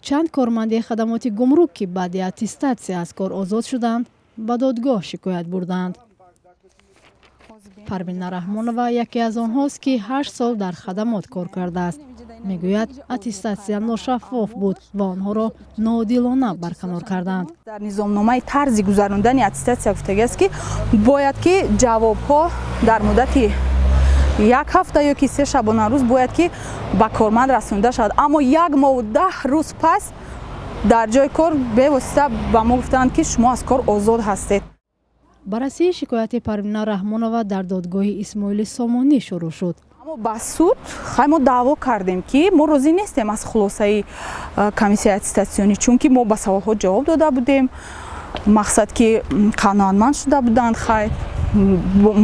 Чанд корманди хадамоти гумрук, ки баъди аттестатсия аз кор озод шуданд, ба додгоҳ шикоят бурданд. Парвина Раҳмонова яке аз онҳост, ки 8 сол дар хадамот кор кардааст. Мегӯяд, аттестатсия ношаффоф буд ва онҳоро ноодилона барканор карданд. Дар низомномаи тарзи гузарондани аттестатсия гуфтагиаст, ки бояд ки ҷавобҳо дар муддати як ҳафта ё ки 3 шабонарӯз бояд ки ба корманд расонида шавад. Аммо як моҳу 10 рӯз пас дар ҷои кор бевосита ба мо гуфтанд, ки шумо аз кор озод ҳастед. Баррасии шикояти Парвина Раҳмонова дар додгоҳи Исмоили Сомонӣ шурӯъ шуд. Аммо ба суд хай мо даъво кардем, ки мо розӣ нестем аз хулосаи комиссияи аттестатсионӣ, чунки мо ба саволҳо ҷавоб дода будем, мақсад ки қаноатманд шуда буданд. Хай,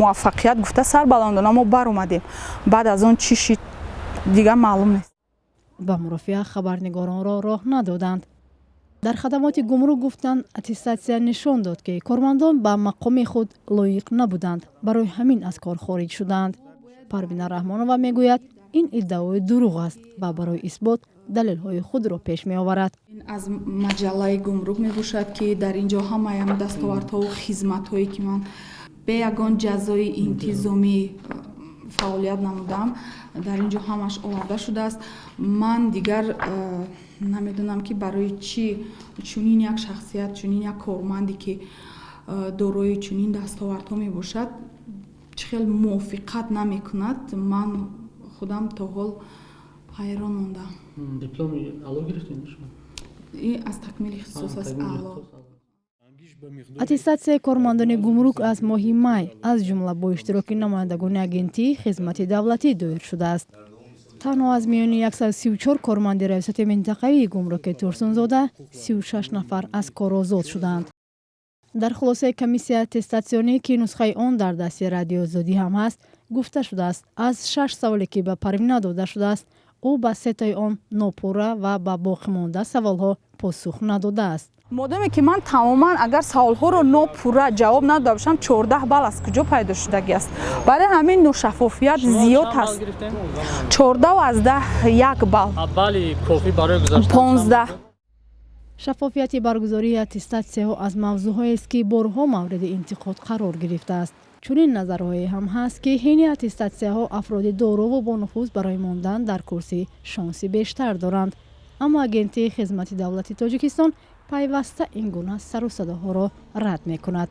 муваффақият гуфта сарбаландона мо баромадем. Баъд аз он чӣ шид, дигар маълум нест. Ба мурофиа хабарнигоронро роҳ надоданд. Дар хадамоти гумрук гуфтанд, аттестатсия нишон дод, ки кормандон ба мақоми худ лоиқ набуданд, барои ҳамин аз кор хориҷ шуданд. Парвина Раҳмонова мегӯяд, ин иддаои дурӯғ аст ва барои исбот далелҳои худро пеш меоварад. Ин аз маҷаллаи гумрук мебошад, ки дар ин ҷо ҳамаям дастовардҳову хизматҳое, ки ман бе ягон ҷазои интизомӣ фаъолият намудам, дар ин ҷо ҳамаш оварда шудааст. Ман дигар намедонам, ки барои чӣ чунин як шахсият, чунин як корманде, ки дорои чунин дастовардҳо мебошад, чӣ хел мувофиқат намекунад. Ман худам то ҳол ҳайрон мондам. Дипломи аъло гирифтед шумо? Ин аз такмили ихтисос аст, аъло. Аттестатсияи кормандони гумрук аз моҳи май, аз ҷумла бо иштироки намояндагони Агентии хизмати давлатӣ, доир шудааст. Танҳо аз миёни 134 корманди Раёсати минтақавии гумруки Турсунзода 36 нафар аз кор озод шуданд. Дар хулосаи комиссияи аттестатсионӣ, ки нусхаи он дар дасти Радиои Озодӣ ҳам ҳаст, гуфта шудааст, аз шаш саволе, ки ба Парвина дода шудааст, ӯ ба сетои он нопурра ва ба боқимонда саволҳо посух надодааст. Модоме ки ман тамоман агар саволҳоро нопурра ҷавоб надода бошам, 14 балл аз куҷо пайдо шудагӣ аст? Барои ҳамин ношаффофият зиёд ҳаст. 14,1 балл. Балли кофӣ барои гузаштан? 15. Шаффофияти баргузории аттестатсияҳо аз мавзӯъҳоест, ки борҳо мавриди интиқод қарор гирифтааст. Чунин назарҳое ҳам ҳаст, ки ҳини аттестатсияҳо афроди дорову бонуфуз барои мондан дар курсӣ шонси бештар доранд. Аммо Агентии хизмати давлати Тоҷикистон пайваста ин гуна сару садоҳоро рад мекунад.